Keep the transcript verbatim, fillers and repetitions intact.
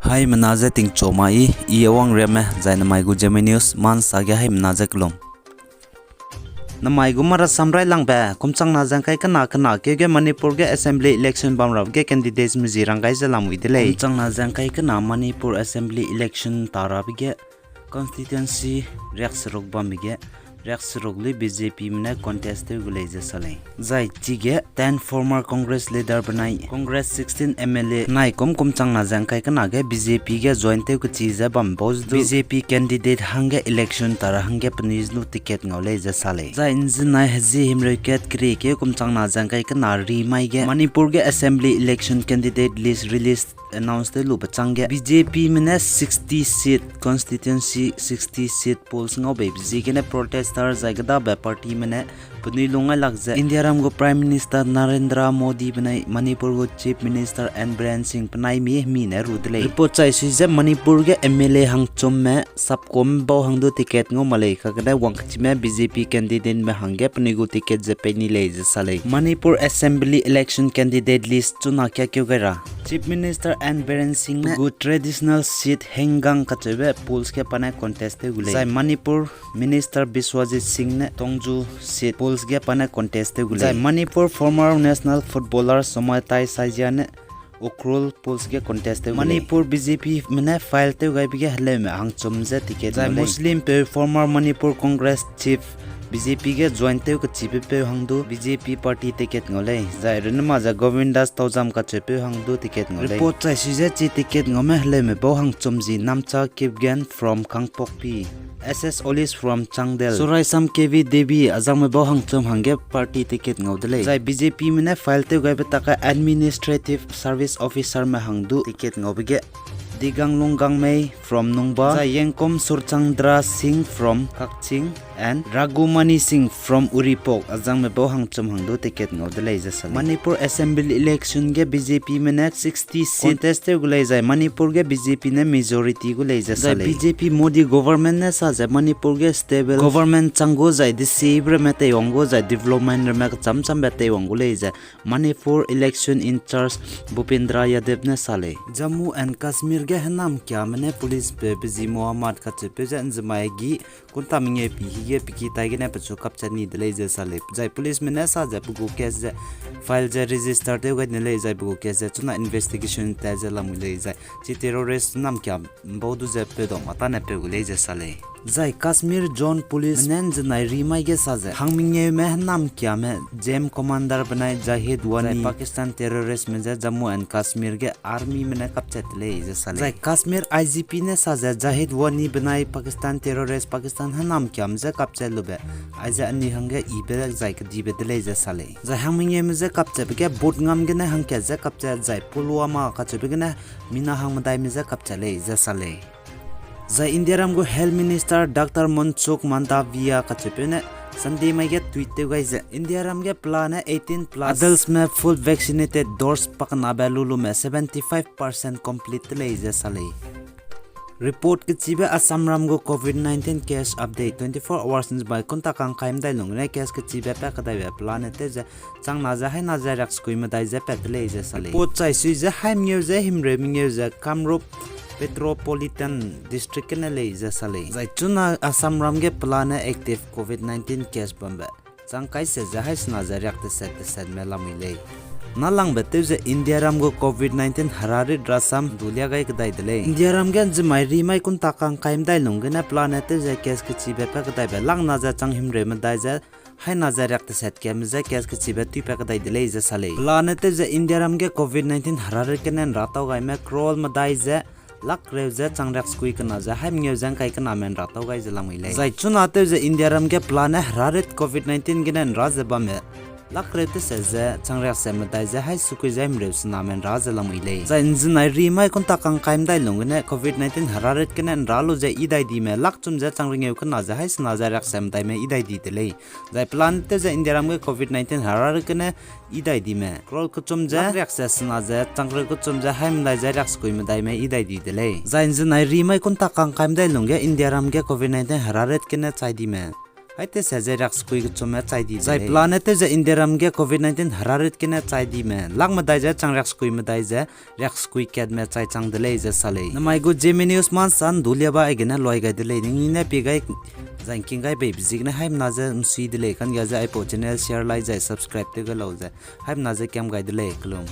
Haimena je tingchu mai, I Awang Riame, zai namai gu Zeme News, mansa ge haimena je kelum. Namai gu mara samrai langbe, kum changna ze ngkai kena kena keu ge Manipur ge assembly election bam rabe ge candidates mezi rang gai ze lamui de lei. Kum changna ze ngkai kena Manipur assembly election ta rabe ge constituency riak seruk bambe ge, riak seruk lui B J P me ne contest tew gu lei ze sa lei. Zai chige ten former Congress leader benai Congress sixteen M L A nai kum kum changna ze ngkai kena ge B J P ge join tew kechi ze bam bau du B J P candidate hangge election ta ra hangge penui zenu ticket ngau lei ze sa lei. Zai nzinai hezie himreu kat keri keu kum changna ze ngkai kena ri mai ge Manipur ge assembly election candidate list release announce tew lube changge B J P me ne sixty seat, constituency sixty seat polls ngau beibe ziegene protester zai kedabe party me ne penui lung ngai lak ze Indiaram gu Prime Minister Narendra Modi benai Manipur gu Chief Minister N Biren Singh penai mi hemi ne ru de lei. Report chai sui ze Manipur ge M L A hangchumme sapkum bau hang du ticket ngau ma lei, kagene wangkechime B J P candidate me hangge penui gu ticket ze pei ni lei ze sa lei. Manipur assembly election candidate list chuna kiakeu gai ra. Chief Minister N Biren Singh ne gu traditional seat Hengamung kacheube polls ge pa ne contest tew gu lei. Zai Manipur Minister Biswajit Singh ne Tongju seat polls ge pa ne contest tew gu lei. Zai Manipur former national footballer Sumaitai Shaijia ne Ukhrul polls ge contest tew gu lei. Manipur B J P me ne file tew gaibe ge heleume hangchum ze ticket ngau lei. Zai Muslim peu former Manipur Congress chief B J P ge join tew kechibe peu hang du B J P party ticket ngau lei. Zai runne ma ze Govindas Taojam kacheupeu hang du ticket ngau lei. Report chai sui ze chi ticket ngaume heleume bau hangchum zi Namcha Kipgen from Kangpokpi, S S Olis from Changdel, Suraisam K V Devi azangme bau hangchum hangge party ticket ngau de lei. Zai B J P me ne file tew gaibe tak ge administrative service officer me hang du ticket ngaube ge Digang Lunggang Mei from Nungba, zai Yengkom Surchandra Singh from Kakching, and Raghumani Singh from Uripok azangme bau hangchum hang du ticket ngau de lei ze sa lei. Manipur assembly election ge B J P me ne sixty seat contest tew gu lei zai Manipur ge B J P ne majority gu lei ze sa lei. B J P Modi government ne sa ze Manipur ge stable government chang gu zai desibe ramme teiwang gu zai development ramme kecham chambe teiwang gu lei ze Manipur election in charge Bhupendra Yadav ne sa lei. Jammu and Kashmir ge henam kiame ne police peu pezi Muhammad kacheupeu ze nzemai gi kunta mengeu pi hige peki tai gene pechu kapchat ni de lei ze sa lei. Zai police me ne sa ze pe gu case ze file ze register tew gai ne lei zai pe gu case ze chuna investigation tat ze lamui lei zai chi terrorist henam kia mbau du ze peudau mâ tane peu gu lei ze sa lei. Zai Kashmir Zone Police me ne nzenai ri mai ge sa ze hangmengeume henam kiame J M commander benai Jahid Wani zai Pakistan terrorist me ze Jammu and Kashmir ge army me ne kapchat de lei ze sa lei. Zai Kashmir I G P ne sa ze Jahid Wani benai Pakistan terrorist Pakistan henam kiame je kapchat lube aize anui hangge ibe zai kedibe de lei ze sa lei. Zai hangmengeume je kapchatbe ge Budgam gene hangkat je kapchat zai Pulwama kacheube gene mina hangmedaime je kapchat lei ze sa lei. Zai Indiaram gu Health Minister Doctor Mansukh Mandaviya kacheupeu ne Sunday mai ge tweet tew gai ze Indiaram ge pelane eighteen plus adultsme full vaccinated dose pakenabe lulume seventy five percent complete de lei ze sa lei. Report kechibe Assamram gu covid nineteen case update twenty-four hours nzbai kunta kangkai medai lung gene case kechibe pa kedaibe pelane tew ze changna ze haina ze riaksekui medai ze pat de lei ze sa lei. Report chai sui ze haimengeu ze himreu mengeu ze Kamrup Metropolitan District gene lei ze sa lei. Zai chuna Assamram ge pelane active covid nineteen case bambe chang kai se ze haisena ze riak teset tesetme lamui lei. Nalangbe tew ze Indiaram gu covid nineteen herarit rasam du lia gai kedai de lei. Indiaram ge nzemai ri mai kunta kangkai medai lung gene pelane tew ze case kechibe pa kedaibe lakna ze chang himreu medai ze haina ze riak teset keme je case kechibe tui pa kedai de lei ze sa lei. Pelane tew ze Indiaram ge covid nineteen herarit gene nra tau gaime crore medai ze lakreu ze chang riaksekui kena ze haimengeu ze ngkai kename nra tau gai ze lamui lei. Zai chuna tew ze Indiaram ge pelane herarit covid nineteen gene nra ze bamme lakreu teset ze chang riakse medai ze haisukui ze himreu sename nra ze lamui lei. Zai nzenai ri mai kunta kangkai medai lung gene covid nineteen herarit gene nra lu ze idai dime lakchum ze chang rengeu kena ze haisena ze riakse medaime idai di de lei. Zai pelane tew ze Indiaram ge covid nineteen herarit gene idai dime crore kechum ze riakse sena ze chang reu kechum ze haimedai ze riaksekui medaime idai di de lei. Zai nzenai ri mai kunta kangkai medai lung ge Indiaram ge covid nineteen herarit gene chai dime Hai tese ze riaksekui kechumme chai di zai pelane tew ze Indiaram ge covid nineteen herarit gene chai dime lak medai ze chang riaksekui medai ze riaksekui katme chai chang de lei ze sa lei. Namai gu Zeme News mansa nduliaba aigene loi gai de lei, ningnui ne pie gai zai ngking gai beibe ziegene haimena ze nsui de lei, kangga ze aipau channel share, like zai subscribe tew gai lau ze haimena ze kiam gai de lei, kelum.